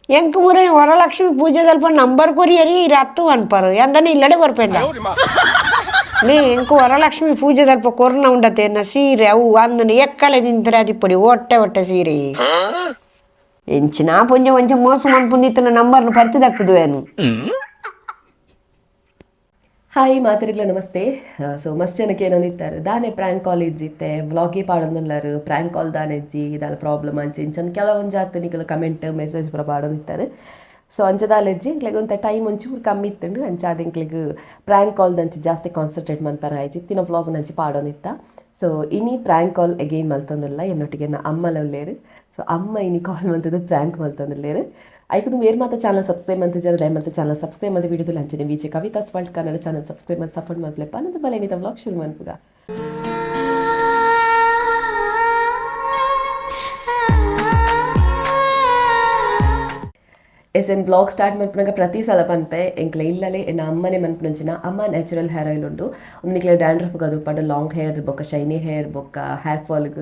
ಎಂಕ್ ಮುರ ವರಲಕ್ಷ್ಮಿ ಪೂಜೆದಲ್ಪ ನಂಬರ್ ಕೊರಿಯರಿ ರತ್ತು ಅನ್ಪರು ಎಂದನೆ ಇಲ್ಲಡೆ ಬರ್ಪೆಂಡ ನೀ ಎಂಕ್ ವರಲಕ್ಷ್ಮಿ ಪೂಜೆದಲ್ಪ ಕೊರ್ನ ಉಂಡತೆ ಸೀರೆ ಅವು ಅಂದನೆ ಎಕ್ಕಲೆ ನಿಂತರೆ ಅದಿಪ್ಪಡಿ ಒಟ್ಟೆ ಒಟ್ಟೆ ಸೀರೆ ಎಂಚಿನ ಪುಂಜ ಒಂಚ ಮೋಸ ಮನ್ಪುಂದಿತ್ತನ ನಂಬರ್ನ ಪರಿತಿ ದಕ್ಕುದುವೇನು. ಹಾಯ್ ಮಾತರಿಗ್ಲ ನಮಸ್ತೆ. ಸೊ ಮಸ್ತ್ ಜನಕ್ಕೆ ಏನೊಂದಿತ್ತಾರೆ ದಾನೆ ಪ್ರ್ಯಾಂಕ್ ಕಾಲ್ ಇಜ್ಜಿತ್ತೆ, ವ್ಲಾಗೇ ಪಾಡೊಂದುಲ್ಲಾರು, ಪ್ರ್ಯಾಂಕ್ ಕಾಲ್ ದಾನೆ ಇಜ್ಜಿ, ಇದಾಲ ಪ್ರಾಬ್ಲಮ್ ಅಂಚೆ ಇಂಚನ್ ಕೆಲವೊಂದು ಜಾತ್ ನಿಕಲ್ ಕಮೆಂಟ್ ಮೆಸೇಜ್ ಪೂರ ಪಾಡೊಂದಿತ್ತಾರೆ. ಸೊ ಅಂಚದಾಲ ಇಜ್ಜಿ, ಎಂಕ್ಲೆಗ್ ಒಂತೆ ಟೈಮ್ ಒಂಚೂರು ಕಮ್ಮಿ ಇತ್ತುಂಡು. ಅಂಚಾದ್ ಎಂಕ್ಲೆಗ್ ಪ್ರ್ಯಾಂಕ್ ಕಾಲ್ದಂಚಿ ಜಾಸ್ತಿ ಕಾನ್ಸಂಟ್ರೇಟ್ ಮನ್ಪರ ಆಯ್ಜಿ. ಇತ್ತಿನ ವ್ಲಾಗ್ ನಂಚಿ ಪಾಡೊಂದಿತ್ತ. ಸೊ ಇನಿ prank call again ಮಲ್ತೊಂದುಲ್ಲ. ಎನ್ನೊಟ್ಟಿಗೆ ಎನ್ನ ಅಮ್ಮಲ ಉಲ್ಲೇರು. ಸೊ ಅಮ್ಮ ಇನಿ ಕಾಲ್ ಮಲ್ತದ್ದು ಪ್ರ್ಯಾಂಕ್ ಮಲ್ತೊಂದುಲ್ಲೇರು. ಐಕ್ ದುಂಬು ಏರ್ ಮಾತ ಚಾನಲ್ ಸಬ್ಸ್ಕ್ರೈಬ್ ಮಲ್ತಿಜಾರ್, ದಯಮಲ್ತ್ ಚಾನಲ್ ಸಬ್ಸ್ಕ್ರೈಬ್ ಮಲ್ತ್ ವಿಡಿಯೋದ ಅಂಚನೆ VJ Kavitha's world Kannada channel subscribe ಮಲ್ತ್ support ಮಲ್ಪುಲೆಪ್ಪ. ಅನ್ನದ ಬಲೆ ಇನಿತ ವ್ಲಾಗ್ ಶುರು ಮನ್ಪುಗ. ಎಸ್ ಎನ್ ವ್ಲಾಗ್ ಸ್ಟಾರ್ಟ್ ಮನ್ಪುನಗ ಪ್ರತಿ ಸಲ ಪನ್ಪೆ, ಎಂಕ್ಲೆ ಇಲ್ಲಲೆ ಎನ್ನ ಅಮ್ಮನೆ ಮನ್ಪುನಂಚಿನ ಅಮ್ಮ natural hair oil ಉಂಡು. ಉಂದು ನಿಕ್ಲೆ ಡ್ಯಾಂಡ್ರಫ್ ಅದು ಪಂಡ ಲಾಂಗ್ ಹೇರ್ ಬೊಕ್ಕ ಶೈನಿ ಹೇರ್ ಬೊಕ್ಕ ಹೇರ್ ಫಾಲ್ಗ್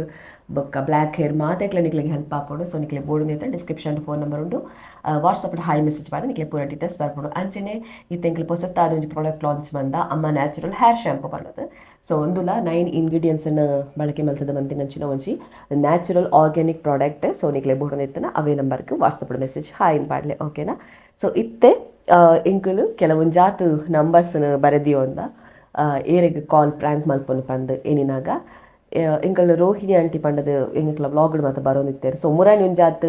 ಬೊಕ್ಕ ಬ್ಲ್ಯಾಕ್ ಹೇರ್ ಮಾತೆಕ್ಲೆ ನಿಕ್ಲೆಗ್ ಹೆಲ್ಪ್ ಆಪುಂಡು. ಸೊ ನಿಕ್ಲೆ ಬೋಡು description phone number ಉಂಡು. WhatsApp hi message ಪಾಡ ನಿಕ್ಲೆ ಪೂರ ಡೀಟೇಲ್ಸ್ ಬರ್ಪುಂಡು. ಅಂಚನೆ ಇತ್ತೆ ಎಂಕ್ಲೆ ಪೊಸತ್ತಾದ ಒಂಜಿ ಪ್ರಾಡಕ್ಟ್ ಲಾಂಚ್ ಮಂದ, ಅಮ್ಮ natural hair shampoo ಪಂಡದು. ಸೊ ಒಂದುಲ 9 ಇಂಗ್ರೀಡಿಯೆಂಟ್ಸ್ ಬಳಕೆ ಮಲ್ತದ ಮಂತಿನಂಚಿನ ಒಂಜಿ natural organic product. So ನಿಕ್ಲೆ ಬೋಡೊಂದಿತ್ತನ ಅವೇ ನಂಬರ್ಗೆ WhatsApp message hi ಪಾಡ್ಲೆ, ಓಕೆನಾ? ಸೊ ಇತ್ತೆ ಎಂಕುಲು ಕೆಲವೊಂಜಾತ್ ನಂಬರ್ಸ್ ಬರೆದಿಯೊಂದ, ಏರೆಗ್ ಕಾಲ್ ಪ್ರ್ಯಾಂಕ್ ಮಲ್ಪೊನು ಪಂದ್ ಎನಿನಾಗ ಎಂಕಲ್ ರೋಹಿಣಿ ಆಂಟಿ ಪಂಡದು ಎಂಕ್ಲ ವ್ಲಾಗ್ ಮಾತ ಬರೋದಿತ್ತೆರ್. ಸೊ ಮುರಾನಿ ಒಂಜಾತ್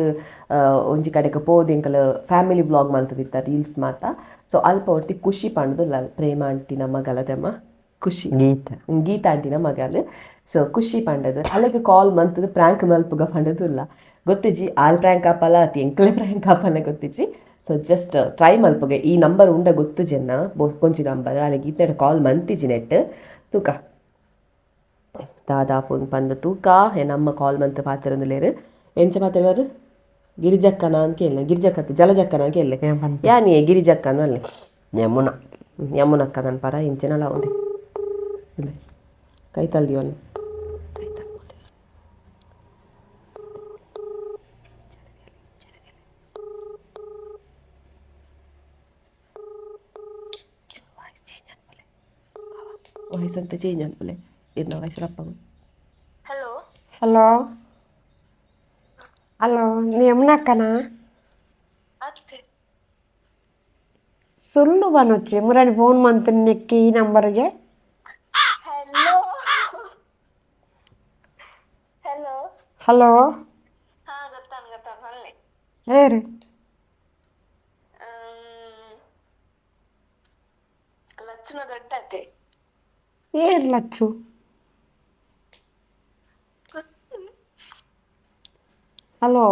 ಒಂಜಿ ಕಡೆಕ್ ಪೋದು ಎಂಕಲ್ ಫ್ಯಾಮಿಲಿ ವ್ಲಾಗ್ ಮಲ್ತದಿತ್ತ, ರೀಲ್ಸ್ ಮಾತ. ಸೊ ಅಲ್ಪ ಒರ್ತಿ ಖುಷಿ ಪಂಡದು, ಪ್ರೇಮ ಆಂಟಿನ ಮಗಲದಮ್ಮ ಖುಷಿ. ಗೀತ. ಗೀತಾ ಆಂಟಿನ ಮಗಲ್. ಸೊ ಖುಷಿ ಪಂಡದು ಅಲ್ಲಗೆ ಕಾಲ್ ಮಂತದು ಪ್ರ್ಯಾಂಕ್ ಮಲ್ಪುಗ ಪಂಡದು ಇಲ್ಲ. ಗೊತ್ತಿಜ್ಜಿ ಆಲ್ ಪ್ರ್ಯಾಂಕ್ ಆಪಲ ಅತಿ ಎಂಕಲೆ ಪ್ರ್ಯಾಂಕ್ ಆಪಲ ಗೊತ್ತಿಜ್ಜಿ. So just try ಮಲ್ಪುಗೆ. ಈ ನಂಬರ್ ಉಂಡ ಗೊತ್ತು ಜನ ಕೊಂಚಿ ನಂಬರ್ ಅಲ್ಲಿಗೆ ಈತನ ಕಾಲ್ ಮಂತಿಜಿ ನೆಟ್ ತೂಕ ದಾದಾಪುನ್ ಪಂದ್ ತೂಕ. ನಮ್ಮ ಕಾಲ್ ಮಂತ್ ಪಾತೆರೊಂದುಲ್ಲೆರ್. ಎಂಚ ಪಾತೆರುವರು? ಗಿರಿಜಕ್ಕನ ಅಂತ ಕೇಳ, ಗಿರಿಜಕ್ಕ ಜಲಜಕ್ಕನ ಕೇಳಿ. ಯಾನಿಯೇ ಗಿರಿಜಕ್ಕನ ಅಲ್ಲಿ. ಯಮುನ. ಯಮುನಕ್ಕ ಪರ ಇಂಚಿನಲ ఉంది ಕೈತಲ್ ದಿವೊನ್ನಿ. ವಾಯ್ಸ್ ಅಂತ ಚೇಂಜ್ ಅನ್ಪಲೆ ಇರ್ನ ವಾಯ್ಸ್ ರಪ್ಪ. Hello. Hello hello, ಯಮುನಕ್ಕನಾ? ಅತ್ತೆ. ಸುಳ್ಳು ಬನೊಚ್ಚಿ ಮುರಾನಿ ಫೋನ್ ಮಂತ್ ನೆಕ್ಕಿ ಈ ನಂಬರ್ಗೆ. Hello hello. Hello. ಹಾ, ಗೊತ್ತಾನ್ ಗೊತ್ತಾನ್ ಅಲ್ಲೇ. ಏರು? ಲಚ್ಚುನ ದೊಡ್ಡತೆ. ಏರ್ Lachchu? Hello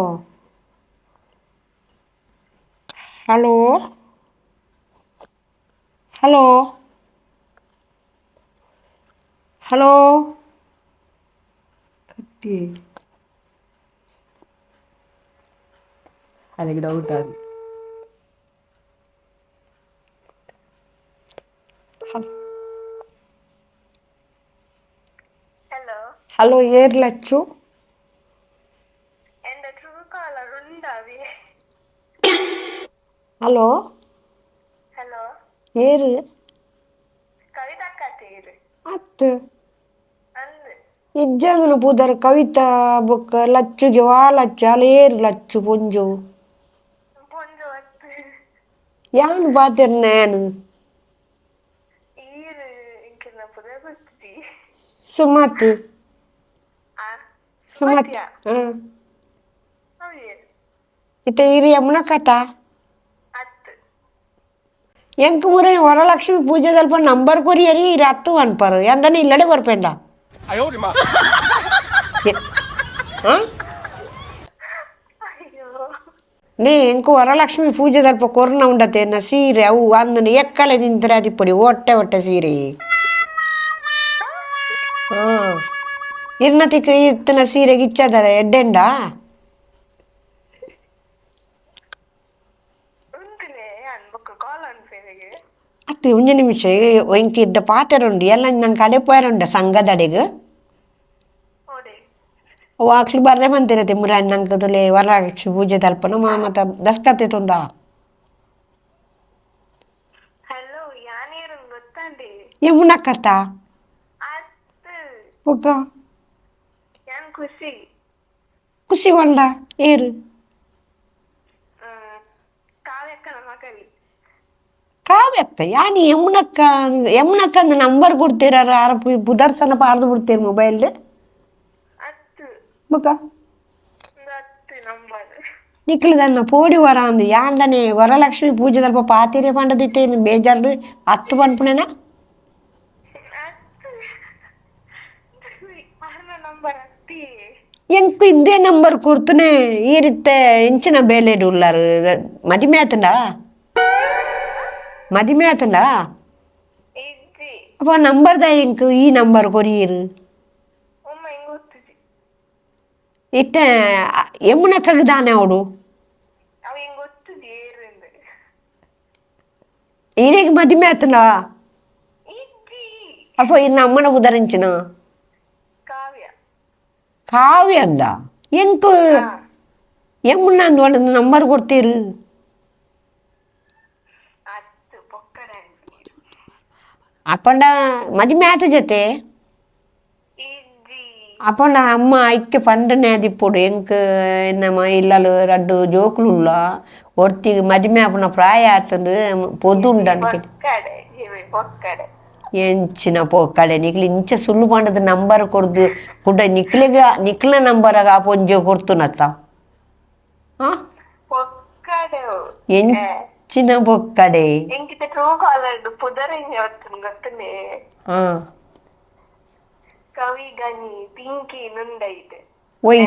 hello hello hello. ಕಟ್ಟಿ ಅಲ್ಲಿಗೆ ಡೌಟ್ ಆದ. Hello. Hello. Hello, air Lachchu? ಎಂದ ಟ್ರೂ ಕಾಲರ್ ಉಂಡಾವಿ. ಹಲೋ. ಹಲೋ. ಏರು? ಕವಿತಕ್ಕ ತೀರು. ಅತ್ತು. ಅಂದ್. ಇಜ್ಜಂದನು ಪೂದರ್ ಕವಿತಾ ಬೊಕ್ಕ ಲಚ್ಚುಗೆ ವಾ ಲಚ್ಚು ಅಲ್ಲ ಏರ್ ಲಚ್ಚು ಪೊಂಜು? ಪೊಂಜು ಅತ್ತು. ಯಾನ್ ಪಾತೆರ್ನ ಯಾನ್? ಈರು ಇಂಕಿನ ಪುದರ್ ಗೊತ್ತಿದಿ. ಸುಮತಿ. ಆ? ಸುಮತಿ. ಸುಮತಿಯಾ? ಹಾಂ. ಹೌದು. ಇತ್ತೆ ಇರು ಯಮುನ ಕಥಾ. ಅತ್ತು. ಎಂಕ್ ಮುರ ವರಲಕ್ಷ್ಮಿ ಪೂಜೆದಲ್ಪ ನಂಬರ್ ಕೊರಿಯರಿ ರತ್ತು ಅನ್ಪರು ಎಂದನೆ ಇಲ್ಲಡೆ ಬರ್ಪೆಂಡ. ಹಾಂ. ಅಯ್ಯೋ. ನೇ ಎಂಕ್ ವರಲಕ್ಷ್ಮಿ ಪೂಜೆದಲ್ಪ ಕೊರ್ನ ಉಂಡತೆ ಸೀರೆ ಅವು ಅಂದನೆ ಎಕ್ಕಲೆ ನಿಂತರೆ ಅದಿಪ್ಪಡಿ ಒಟ್ಟೆ ಒಟ್ಟೆ ಸೀರೆ. ಹಾಂ, ಇರ್ನತಿಕ್ ಇತ್ತನ ಸೀರೆ ಗಿಚ್ಚದರ ಎಡ್ಡೆಂಡ. ಉಂತುನೆ ಅನ್ ಬೊಕ್ಕ ಕಾಲ್ ಅನ್ಪೇನೆಗೆ. ಅತ್ತೆ, ಒಂಜಿ ನಿಮಿಷ, ಎಂಕ್ ಇಡ್ಡ ಪಾತೆರುಂಡು ಎಲ್ಲ ನಂಗೆ ಕಡೆ ಪೋಯರುಂಡ ಸಂಘದಡೆಗ್. ಓಡೆ? ಅಕ್ಲು ಬರ್ರೆ ಬಂತಿರತ್ತೆ ಮುರಾಣಿ ನಂಕದಲೆ ವರಲಕ್ಷ್ಮಿ ಪೂಜೆ ತಲ್ಪನ ಮಾಮತ ದಸ್ಕತೆ ತೊಂದ. ಹಲೋ, ಯಾನೇರು ಗೊತ್ತಂಡಿ? ಯಮುನಕ್ಕತ್ತ? ಅತ್ತು. ಒಕ್ಕ? ಯಾನ್ ಖುಷಿ. ಖುಷಿ ಒಂಡ ಏರು? ಕಾವ್ಯಕ್ಕನ ಮಗಲಿ. ಕಾವ್ಯಕ್ಕ? ಯಾನಿ ಯಮುನಕ್ಕ, ಯಮುನಕ್ಕ ಅಂದ ನಂಬರ್ ಕೊಡ್ತೀರ? ಆರ ಪುದರ್ಸನ ಪಾರ್ದು ಬಿಡ್ತೀರ ಮೊಬೈಲ್. ಅತ್ತು. ಬೊಕ್ಕ? ಅತ್ತು ನಂಬರ್. ನಿಕ್ಲದನ್ನ ಪೋಡಿ ವರ ಅಂದು ಯಾಂದನೆ ವರಲಕ್ಷ್ಮಿ ಪೂಜೆ ದಲ್ಪ ಪಾತಿರೆ ಪಂಡದಿತ್ತೆ ಬೇಜಾರ್ದು ಹತ್ತು ಪನ್ಪುಣೆನ. ಅತ್ತು, ಆರ್ನ ನಂಬರ್ ಅತ್ತಿ. ಎಂಕ್ ಇಂದೇ ನಂಬರ್ ಕೊಡ್ತನೆ ಈ ರೀತೆ ಇಂಚಿನ ಬೇಲೆಡ್ ಉಲ್ಲಾರು. ಮದಿಮೆ ಆತಂಡ? ಮದಿಮೆ ಆತಂಡ? ಇಜ್ಜಿ. ಅಪ್ಪ ನಂಬರ್ದ ಎಂಕ್ ಈ ನಂಬರ್ ಕೊರಿಯರು. ಉಮ್ಮ ಹಿಂಗ್ ಗೊತ್ತಿಜಿ. ಇತ್ತ ಯಮುನಕ್ಕಗ್ ದಾನೆ ಅವಡು? ಅವ ಹಿಂಗ್ ಗೊತ್ತಿಜಿ ಏರಿಂದು. ಈರೆಗ್ ಮದಿಮೆ ಆತಂಡ? ಇಜ್ಜಿ. ಅಪ್ಪ ಇನ್ನು ಅಮ್ಮನ ಉದರಿಂಚಿನ? ಕಾವ್ಯ. ಕಾವ್ಯ ಅಂದ ಎಂಕ್ ಯಮುನ ಅಂದ್ ನಂಬರ್ ಕೊಡ್ತೀರು. ಅತ್ತು ಪೊಕ್ಕಡೆ. ಅಪ್ಪಂಡ ಮದಿಮೆ ಆತ ಜೊತೆ? ಇಜ್ಜಿ. ಅಪ್ಪಂಡ ಅಮ್ಮ ಐಕ್ಕೆ ಫಂಡನೆ ಅದಿಪ್ಪೊಡು. ಎಂಕ್ ಎನ್ನಮ್ಮ ಇಲ್ಲಲು ರಡ್ಡು ಜೋಕುಲು ಉಲ್ಲ, ಒರ್ತಿಗ್ ಮದಿಮೆ ಆಪುನ ಪ್ರಾಯ ಆತಂದು, ಪೊದು ಉಂಡು ಅನ್ಕೆ. ಪೊಕ್ಕಡೆ ಇವೆ ಪೊಕ್ಕಡೆ. ಎಂಚಿನ ಪೋಕಡೆ? ನಿಕ್ಲು ಇಂಚ ಸುಳ್ಳು ಪಂಡದ ನಂಬರ್ ಕೊಡ್ದು ಕುಡ ನಿಕ್ಲಿಗ ನಿಕ್ಲ ನಂಬರ್ ಆ ಪೊಂಜೆ ಕೊಡ್ತುನತ್ತ ಆ? ಪೊಕ್ಕಡೆ. ಎಂಚಿನ ಪೊಕ್ಕಡೆ? ಎಂಕಿತ ಟ್ರೂ ಕಾಲರ್ ಪುದರ್ ಹೆಂಗೆ ಹೊತ್ತು ಗೊತ್ತನೆ? ಆ. ಕವಿ ಗಣಿ ಪಿಂಕಿ ನುಂಡೈತೆ. ಒಯ್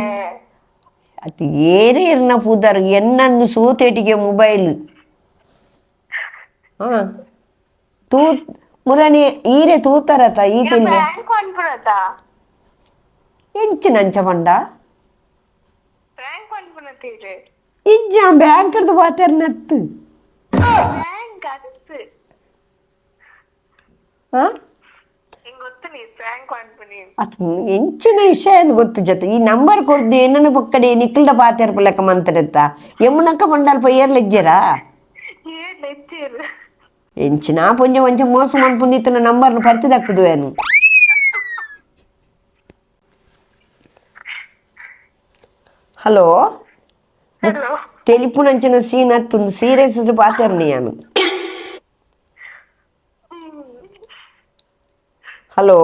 ಅದು ಏರೇ ಇರ್ನ ಪುದರ್ ಎನ್ನನ್ನು ಸೂತೇಟಿಗೆ ಮೊಬೈಲ್ ಹಾ ತೂ ಮುರಣಿ ಈರೆ ತೂತರತ ಈ ತಿಂಡಿ. ಬ್ಯಾಂಕ್ ಅನ್ಪುಣತ. ಎಂಚಿನ ಅಂಚ ಪಂಡ? ಬ್ಯಾಂಕ್ ಅನ್ಪುಣತ ಇದೆ. ಇಜ್ಜ, ಬ್ಯಾಂಕ್ರ್ದು ಪಾತೆರ್ನತ್ತು. ಬ್ಯಾಂಕ್ ಅತ್ತು. ಹಾ. ಹೆಂಗ್ ಗೊತ್ತು ನೀ ಬ್ಯಾಂಕ್ ಅನ್ಪುನಿ? ಅದು ಎಂಚಿನ ವಿಷಯ ಅಂತ ಗೊತ್ತು ಜೊತೆ ಈ ನಂಬರ್ ಕೊಡ್ದು ಏನನ್ನ ಪಕ್ಕಡೆ ನಿಕ್ಲ್ಡ ಪಾತೆರ್ಪು ಲೆಕ್ಕ ಮಂತರೆತ್ತ ಯಮುನಕ್ಕ ಪಂಡಲ್ಪ ಏರ್ಲೆಜ್ಜರಾ? ಏನ್ ಹೆಚ್ಚಿರು. ಎಂಚಿನ ಪೊಂಜ ಒಂಚ ಮೋಸ ಮನ್ಪುಂದಿತ್ತನ ನಂಬರ್ನ ಪರ್ತಿ ದಕ್ಕದು ಏನು? ಹಲೋ. ಹಲೋ. ತೆಲಿಪುನಂಚಿನ ಸೀನ್ ಅತ್ತೊಂದು ಸೀರಿಯಸ್ ಪಾತೆರ್ನಿ ಯಾನು. ಹಲೋ.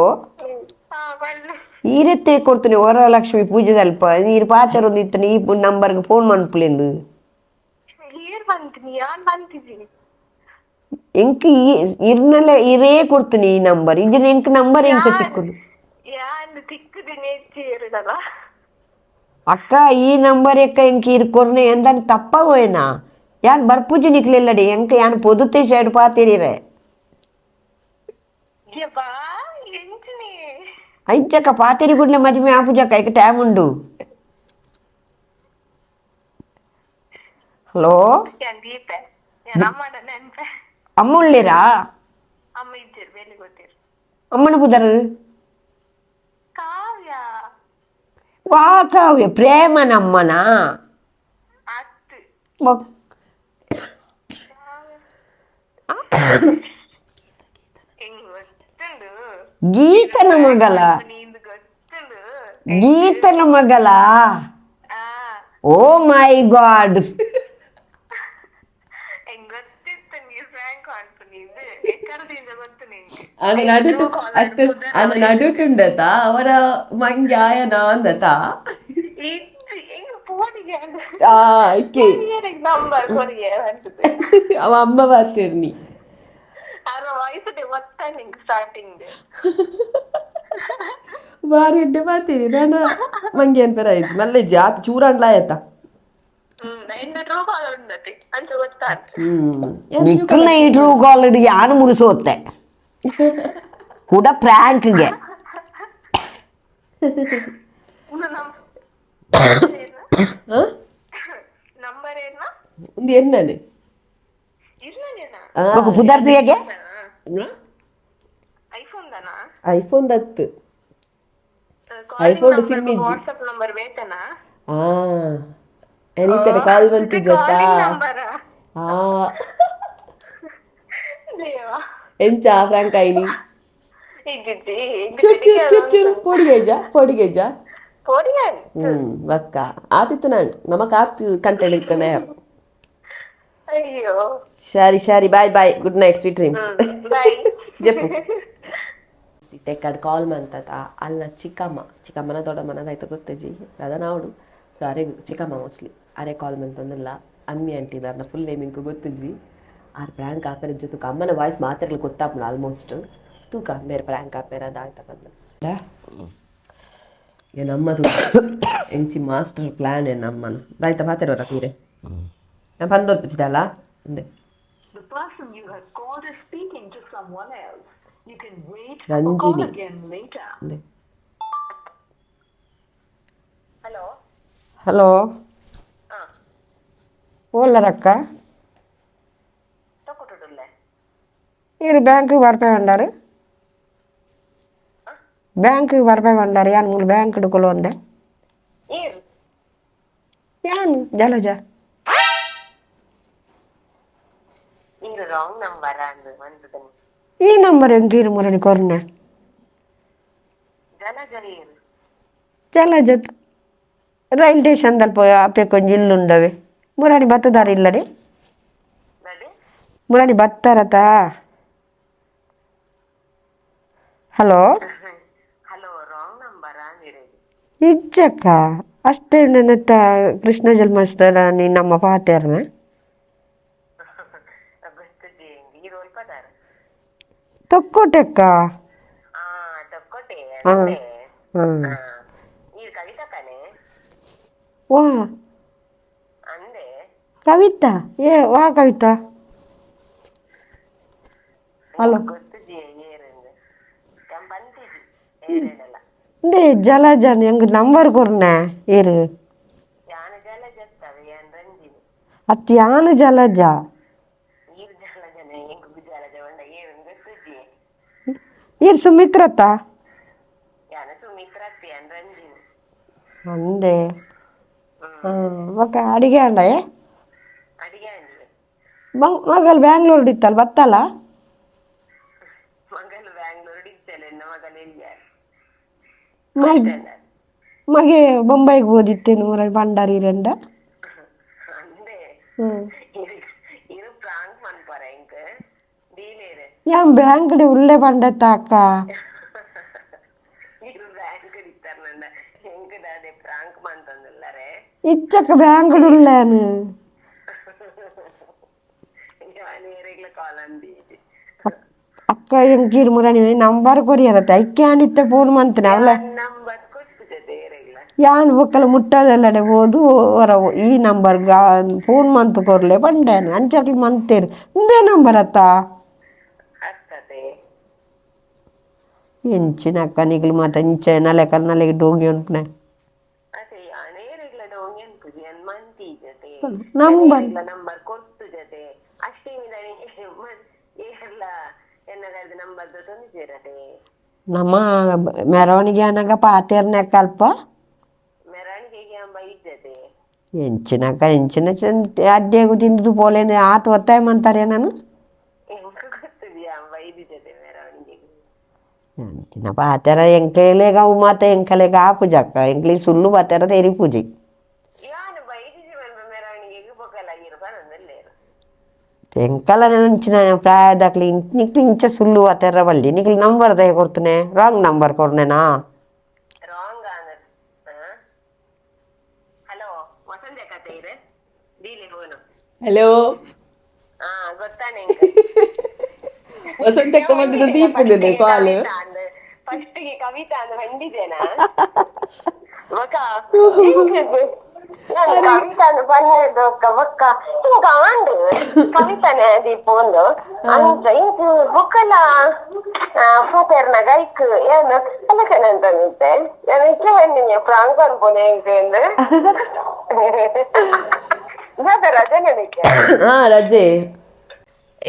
ಹಾ ಬಲ್ಲು. ಈ ರೀತಿ ಕೊಡ್ತೀನಿ ವರಲಕ್ಷ್ಮಿ ಪೂಜೆ ಅಲ್ಪ ನೀರು ಪಾತೆರೊಂದು ಇತ್ತನ ಈ ನಂಬರ್ಗೆ ಫೋನ್ ಮನ್ಪುಲೆಂದು. ಏರ್ ಬಂತೀನಿ ಯಾನ್ ಬಂತಿದ್ದೀನಿ. ಎಂಕ್ ಈ ಇರ್ನಲ್ಲ ಇರೇ ಕೊಡ್ತೀನಿ ಈ ನಂಬರ್ ಇಜ್ಜಿನ ಎಂಕ್ ನಂಬರ್ ಎಂಚ ತಿಕ್ಕುದು? ಯಾನ್ ತಿಕ್ಕುದಿನಿ ಹೆಚ್ಚಿರುದಲ್ಲ. ಅಕ್ಕ, ಈ ನಂಬರ್ ಎಕ್ಕ ಎಂಕ್ ಇರ್ ಕೊರ್ನೆ ಎಂದಾನ ತಪ್ಪ ಹೋಯ್ನಾ? ಯಾನ್ ಬರ್ಪೂಜೆ ನಿಕ್ಲೆಲ್ಲಡಿ ಎಂಕ್ ಯಾನ್ ಪೊದುತೆ ಸೈಡ್ ಪಾತಿರಿರೆ. ಯಬ್ಬಾ ಎಂಚಿನಿ. ಐಚಕ್ಕ ಪಾತಿರಿ ಗುಡ್ಲೆ ಮದುವೆ ಆಪುಜಕ್ಕ, ಐಕ್ ಟೈಮ್ ಉಂಡು. ಹಲೋ. ಯಾನ್ ದೀಪೆ, ಯಾನ್ ಅಮ್ಮನ ನೆನ್ಪೆ. ಅಮ್ಮ ಉಳ್ಳೇರಾ? ಅಮ್ಮ ಇದ್ದೀರು, ಬೇಲೆ ಗೊತ್ತಿರು. ಅಮ್ಮನ ಪುದರ್? ಕಾವ್ಯ. ವಾ ಕಾವ್ಯ ಪ್ರೇಮನಮ್ಮನ? ಅತ್ತು. ಹೆಂಗ್ ಗೊತ್ತುಂಡು? ಗೀತನ ಮಗಲ? ನೀಂದು ಗೊತ್ತುಂಡು. ಗೀತನ ಮಗಲ? ಆ. ಓ ಮೈ ಗಾಡ್. ಹೆಂಗ್ ಗೊತ್ತಿತ್ತು ನೀ ಫ್ರ್ಯಾಂಕ್ ಅನ್ಪುನಿಂದು ಎಕ್ಕಡದಿಂದ ಗೊತ್ತು ನಿಂಗೆ. ಆನ ನಡುಟು ಅತ್ತು, ಆನ ನಡುಟುಂಡತ ಅವರ ಮಂಗೆ ಆಯನ ಅಂದತ. ಇದ್ದು ಹೆಂಗ್ ಫೋನಿಗೆ ಆ ಐಕೆ. ನಂಬರ್ ಕೊರಿಗೆ ಅನ್ಸುತ್ತೆ. ಅವ ಅಮ್ಮ ಬಾತಿರ್ನಿ. ಅವರ ವಾಯ್ಸ್ ಗೊತ್ತಾ ನಿಂಗೆ ಸ್ಟಾರ್ಟಿಂಗ್? ಬಾರಿ ಎಡ್ಡೆ ಬಾತೀರಿ ನಾನ ಮಂಗೆ ಅನ್ಪೆರ ಆಯ್ತು ಮಲ್ಲೆ ಜಾತ್ ಚೂರಾಂಡ್ಲ ಆಯತ. ಹ್ಮ್, ಎನ್ನ ಟ್ರೂ ಕಾಲ್ ಉಂಡತಿ ಅಂತ ಗೊತ್ತಾ? ಹ್ಮ್. ನಿಕ್ಕಲ್ನ ಈ ಟ್ರೂ ಕಾಲ್ ಯಾನು ಮುಗಿಸೋತ್ತೆ ಕೂಡ ಪ್ರ್ಯಾಂಕ್ಗೆ. ನಂಬರ್ ಏನ? ಒಂದು ಎನ್ನನೆ. ಇಲ್ಲನೇನಾ? ಪುದರ್ದು ಹೇಗೆ? ಐಫೋನ್ ದನಾ? ಐಫೋನ್ ದತ್ತು. IPhone sim ಇಜ್ಜಿ. ವಾಟ್ಸ್ಆಪ್ ನಂಬರ್ ಬೇತನಾ? ಆ, ಎನಿತಡೆ ಕಾಲ್ ಬಂತಿಜ್ಜತ್ತಾ? ನಂಬರ್. ಆ. ದೇವಾ. ಎಂಚ ಫ್ರಾಂಕ್ ಐನಿ? ಇದ್ದಿದ್ದಿ. ಚುರ್ ಚುರ್ ಚುರ್ ಚುರ್, ಪೊಡಿಗೇಜ ಪೊಡಿಗೇಜ. ಪೊಡಿಯನ್. ಬಕ್ಕ ಆತಿತ್ತು ನಾನು ನಮಕ್ ಆತು ಕಂಟೆಂಟ್ ಇಟ್ಕೊಂಡೆ. ಅಯ್ಯೋ. ಸರಿ ಸರಿ, bye bye, good night, sweet dreams. Bye. ಜಪ್ಪು ತೆಕ್ಕಡ್ ಕಾಲ್ ಮಂತತ ಅಲ್ಲ. ಚಿಕ್ಕಮ್ಮ, ಚಿಕ್ಕಮ್ಮನ ದೊಡ್ಡಮ್ಮನದ ಆಯ್ತು ಗೊತ್ತಜ್ಜಿ ಅದ ನಾವುಡು. ಸೊ ಅರೆ ಚಿಕ್ಕಮ್ಮ ಮೋಸ್ಟ್ಲಿ ಅರೆ ಕಾಲ್ ಮಂತಂದಿಲ್ಲ. ಅಮ್ಮಿ ಆಂಟಿ ದಾರ್ನ ಫುಲ್ ನೇಮ್ ಇಂಕು ಗೊತ್ತಜ್ಜಿ. ಆರ್ ಪ್ರಾಂಕ್ ಆಪೆರ ಜೊತೆಗೆ ಅಮ್ಮನ ವಾಯ್ಸ್ ಮಾತಾಡಲು ಗೊತ್ತಾಪುಂಡು ಆಲ್ಮೋಸ್ಟ್. ತೂಕ ಬೇರೆ ಪ್ರಾಂಕ್ ಆಪೆರ ಅದಾಯ್ತ ಬಂದ ಏನಮ್ಮ ತೂಕ ಎಂಚಿ ಮಾಸ್ಟರ್ ಪ್ಲ್ಯಾನ್ ಏನಮ್ಮನ ದಾಯ್ತ ಮಾತಾಡೋರ ತೀರೆ ನಾನು ಬಂದೋರ್ಪಿಸಿದಲ್ಲ ಅಂದೆ. The person you have called is speaking to someone else. You can wait or call Ranjini. again later. ಅಂದೆ. ಹಲೋ. ಹಲೋ. ಹಾ. ಓಲ್ಲರಕ್ಕ? ತಕೊಟುಡುಲ್ಲೆ. ಇವ್ರು ಬ್ಯಾಂಕಿಗೆ ಬರ್ಪೇ ಬಂದಾರು, ಬ್ಯಾಂಕಿಗೆ ಬರ್ಪೇ ಬಂದಾರು. ಯಾನ್ ಮೂಲು ಬ್ಯಾಂಕ್ ಹಿಡ್ಕೊಳ್ಳು ಅಂದೆ. ಏರು? ಯಾನ್ ಜಲಜ. ಈರು ರಾಂಗ್ ನಂಬರ್ ಅಂದು ಬಂತದನೆ. ಈ ನಂಬರ್ ಎಂಕೀರು ಮುರಣಿ ಕೊರ್ನೆ. ಜಲಜ ಏರು? ಜಲಜ ರೈಲ್ ಸ್ಟೇಷನ್ ದಲ್ಪ ಅಪ್ಪೆ ಕೊಂಜಿ ಇಲ್ಲುಂಡವೆ. ಮುರಾಣಿ ಬತ್ತದಾರ ಇಲ್ಲಡೆ. ನಡೆ. ಮುರಾಣಿ ಬತ್ತಾರತ? Hello. Hello, wrong number ಅಂದಿರೋದು. ಇಜ್ಜಕ್ಕ, ಅಷ್ಟೇ ನನ್ನ ಕೃಷ್ಣ ಜನ್ಮಾಷ್ಟಮಿ ನಮ್ಮ ಪಾತೇರ್ನ. ಗೊತ್ತುಜಿ, ಈರು ಒಲ್ಪದಾರ? ತೊಕ್ಕೋಟೆಕ್ಕ. ಆ, ತಕ್ಕೊಟೆ. ಹಾ. ಅಂದೆ. ಹಾಂ. ಹಾ, ಈರು ಕವಿತಕ್ಕನೆ? ವಾ? ಅಂದೆ. ಕವಿತಾ? ಏ ವಾ ಕವಿತಾ? ಹಲೋ. ಗೊತ್ತುಜಿ ಏರಂದು ಬಂತಿಜಿ ಏರೇನಲ್ಲ. ಇಂದೇ ಜಲಜನ್ ಎಂಗ್ ನಂಬರ್ ಕೊರ್ನೆ ಏರು? ಯಾನ ಜಲಜತ್ತವೆ, ಯಾನ್ ರಂಜಿನಿ. ಅತ್ ಯಾನ್ ಜಲಜ. ಈರು ಜಲಜನೆ, ಎಂಕ್ ಜಲಜ ಉಂಡ ಏರಂದು ಗೊತ್ತುಜಿ. ಏರ್ ಸುಮಿತ್ರತ್ತ? ಯಾನ ಸುಮಿತ್ರ ಅತ್ತೆ, ಯಾನ್ ರಂಜಿನಿ. ಅಂದೆ. ಹಾಂ, ಬೊಕ ಅಡಿಗೆ ಅಂಡಯೆ? ಅಡಿಗೆ ಅಂಡಿ. ಮಗಲ್ ಬ್ಯಾಂಗ್ಳೂರ್ ಇತ್ತಲ್ಲ, ಬತ್ತಲ್ಲ? ಮಗಲು ಬ್ಯಾಂಗ್ಳೂರ್ ಇತ್ತಲ್ಲ, ಎನ್ನ ಮಗಲು ಎಲ್ಲಿಯಾರ? ಮಗ್ ಮಗೆ ಬೊಂಬೈಗೆ ಓದಿತ್ತೇನು ಮುರ ಭಂಡಾರಿ ರೆಂಡ. ಅಂದೆ. ಹ್ಞೂ. ಇರು ಇರು ಪ್ರಾಂಕ್ ಮನ್ಪರ ಇಂಕ್ ಡೀಲೇರು. ಯಾನ್ ಬ್ಯಾಂಕ್ಡ್ ಉಲ್ಲೆ ಪಂಡತ್ತ ಅಕ್ಕ. ಇರು ಬ್ಯಾಂಕ್ ಇತ್ತಾರೆ ನನ್ನ ಎಂಕ್ ದಾದೆ ಪ್ರಾಂಕ್ ಮಂತಂದುಲ್ಲರೆ? ಇಚ್ಚಕ್ಕ, ಬ್ಯಾಂಕ್ಡ್ ಉಲ್ಲೇನು. ಯಾನ್ ಏರೆಗ್ಲ ಕಾಲ್ ಅಂದಿ. ಅಕ್ಕ, ಎಂಕೀರ್ ಮುರಣಿ ನಂಬರ್ ಕೊರಿಯರತ್ತೆ ಐಕ್ಕೆ ಆನಿತ್ತೆ ಫೋನ್ ಮಂತನೆ ಅವಳ. ನಂಬರ್ ಕೊಟ್ಟುಜತೆ ಏರೆಗ್ಲ? ಯಾನ್ ಬೊಕ್ಕಲ ಮುಟ್ಟದಲ್ಲಡೆ ಹೋದು ಹೊರ ಈ ನಂಬರ್ ಫೋನ್ ಮಂತ್ ಕೊರ್ಲೆ ಪಂಡೇನು. ಅಂಚಕ್ಲು ಮಂತೇರು ಇಂದೇ ನಂಬರ್ ಅತ್ತ. ಅತ್ತತೆ. ಎಂಚಿನ ಅಕ್ಕ ನಿಗ್ಲು ಮಾತ ಇಂಚ ನಲೆ ಕನ್ನಲೆಗೆ ಡೋಂಗಿ ಉಂಟುನೆ. ಅದೇ, ಯಾನ್ ಏರೆಗ್ಲ ಡೋಂಗಿ ಅನ್ಪುಜಿ, ಯಾನ್ ಮಂತಿಜತೆ. ನಂಬರ್ ನಂಬರ್ ಕೊಟ್ಟು ಜತೆ ಅಷ್ಟೇ ಏರ್ಲ ಎನ್ನ ನಂಬರ್ ತೊಂದಿದ್ದೀರತೆ. ನಮ್ಮ ಮೆರವಣಿಗೆ ಅನಾಗ ಪಾತೇರ್ನ ಅಲ್ಪ. ಮೆರವಣಿಗೆಗೆ ಅಂಬ ಇದ್ದತೆ. ಎಂಚಿನಕ್ಕ ಎಂಚಿನ ಚೆಂದ ಅಡ್ಡಿಯಾಗು ತಿಂದು ಪೋಲೇನೆ ಆತ ಒತ್ತಾಯ ಮಂತಾರೆ ನಾನು. ಎಂಕ್ ಗೊತ್ತುಜಿ, ಅಂಬ ಇದ್ದಿದ್ದತೆ ಮೆರವಣಿಗೆಗೆ. ಎಂಚಿನ ಪಾತೆರ ಎಂಕಲೆಗ ಅವು ಮಾತ ಎಂಕಲೆಗ ಆಪುಜಕ್ಕ. ಎಂಕ್ಲಿ ಸುಳ್ಳು ಪಾತೆರ ತೆರಿ ಪೂಜೆ. ಯಾನ್ ಬೈದಿಜಿ ಮನ್ಪ ಮೆರವಣಿಗೆಗೆ ಬೊಕಲ ಇರು ಬರಂದಲ್ಲೇರು. ಎಂಕಲ ನಂಚಿನ ಪ್ರಾಯದಾಕ್ಲಿ ನಿಕ್ಲು ಇಂಚ ಸುಳ್ಳು ಪಾತೆರ ಬಲ್ಲಿ. ನಿಕ್ಲು ನಂಬರ್ ದಯ ಕೊರ್ತನೆ, ರಾಂಗ್ ನಂಬರ್ ಕೊರ್ನೆನಾ? ರಾಂಗ್ ಆನ. ಹಲೋ, ವಸಂತ ಕತೆ ಇರು ದೀಲಿ ಫೋನು. ಹಲೋ. ಹಾ, ಗೊತ್ತಾನೆ ಎಂಕ್. ವಸಂತಕ್ಕ ಬಂದಿದ್ದು ದೀಪುಂಡು ಕಾಲ್. ಫಸ್ಟ್ ಗೆ ಕವಿತಾ ಅಂದ್ ಬಂದಿದ್ದೇನಾ ಬೊಕ ನಾನು ಕವಿತಾ ಅಂದ್ ಬಂದಿದ್ದು ಬೊಕ್ಕ ಇಂಕ ಆಂಡ್ ಕವಿತಾನೆ ದೀಪು ಒಂದು ಅಂಚ ಇಂಕ್ ಬೊಕ್ಕಲ ಫೋಟೋರ್ನಾಗ ಐಕ್ ಏನು ಅಲಕನಂತಂದಿತ್ತೆ. ನಾನು ಇಟ್ಲ ಬಂದಿನಿ ಪ್ರಾಂಕ್ ಅನ್ಪೋನೆ ಎಂಕ್ ಎಂದು ರಜೆ ನನಗೆ. ಹಾ, ರಜೆ.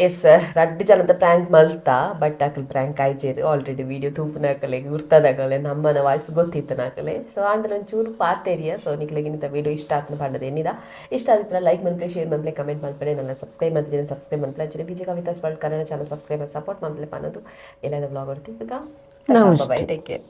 ಎಸ್, ರಡ್ಡ್ ಜನದ ಪ್ರ್ಯಾಂಕ್ ಮಲ್ತ, ಬಟ್ ಅಕಲ್ ಪ್ರ್ಯಾಂಕ್ ಆಯ್ಜೇರು. ಆಲ್ರೆಡಿ ವಿಡಿಯೋ ತೂಪುನಕಲೆ ಗುರ್ತದಕಲೆ, ನಮ್ಮನ ವಾಯ್ಸ್ ಗೊತ್ತಿತ್ತನಕಲೆ. ಸೊ ಆಂಡಲ ಒಂಚೂರು ಪಾತೆರಿಯ. ಸೊ ನಿಕ್ಲೆಗ್ ಇನ್ನಿತ ವಿಡಿಯೋ ಇಷ್ಟ ಆತನ ಪಂಡದ ಎನ್ನಿದ. ಇಷ್ಟ ಆದಿತ್ತಲ ಲೈಕ್ ಮನ್ಪಲೆ, ಶೇರ್ ಮನ್ಪಲೆ, ಕಮೆಂಟ್ ಮನ್ಪಲೆ. ನನ್ನ ಸಬ್ಸ್ಕ್ರೈಬ್ ಮಲ್ತಿದ್ದೀನಿ, ಸಬ್ಸ್ಕ್ರೈಬ್ ಮನ್ಪಲೆ. ಅಂಚನೆ Vijaya Kavitha's world Kannada channel subscribe support ಮನ್ಪಲೆ ಪನ್ನದು. ಎಲ್ಲದ ಬ್ಲಾಗ್ ಹೊರ್ತಿದ್ದಾಗ. Bye, take care.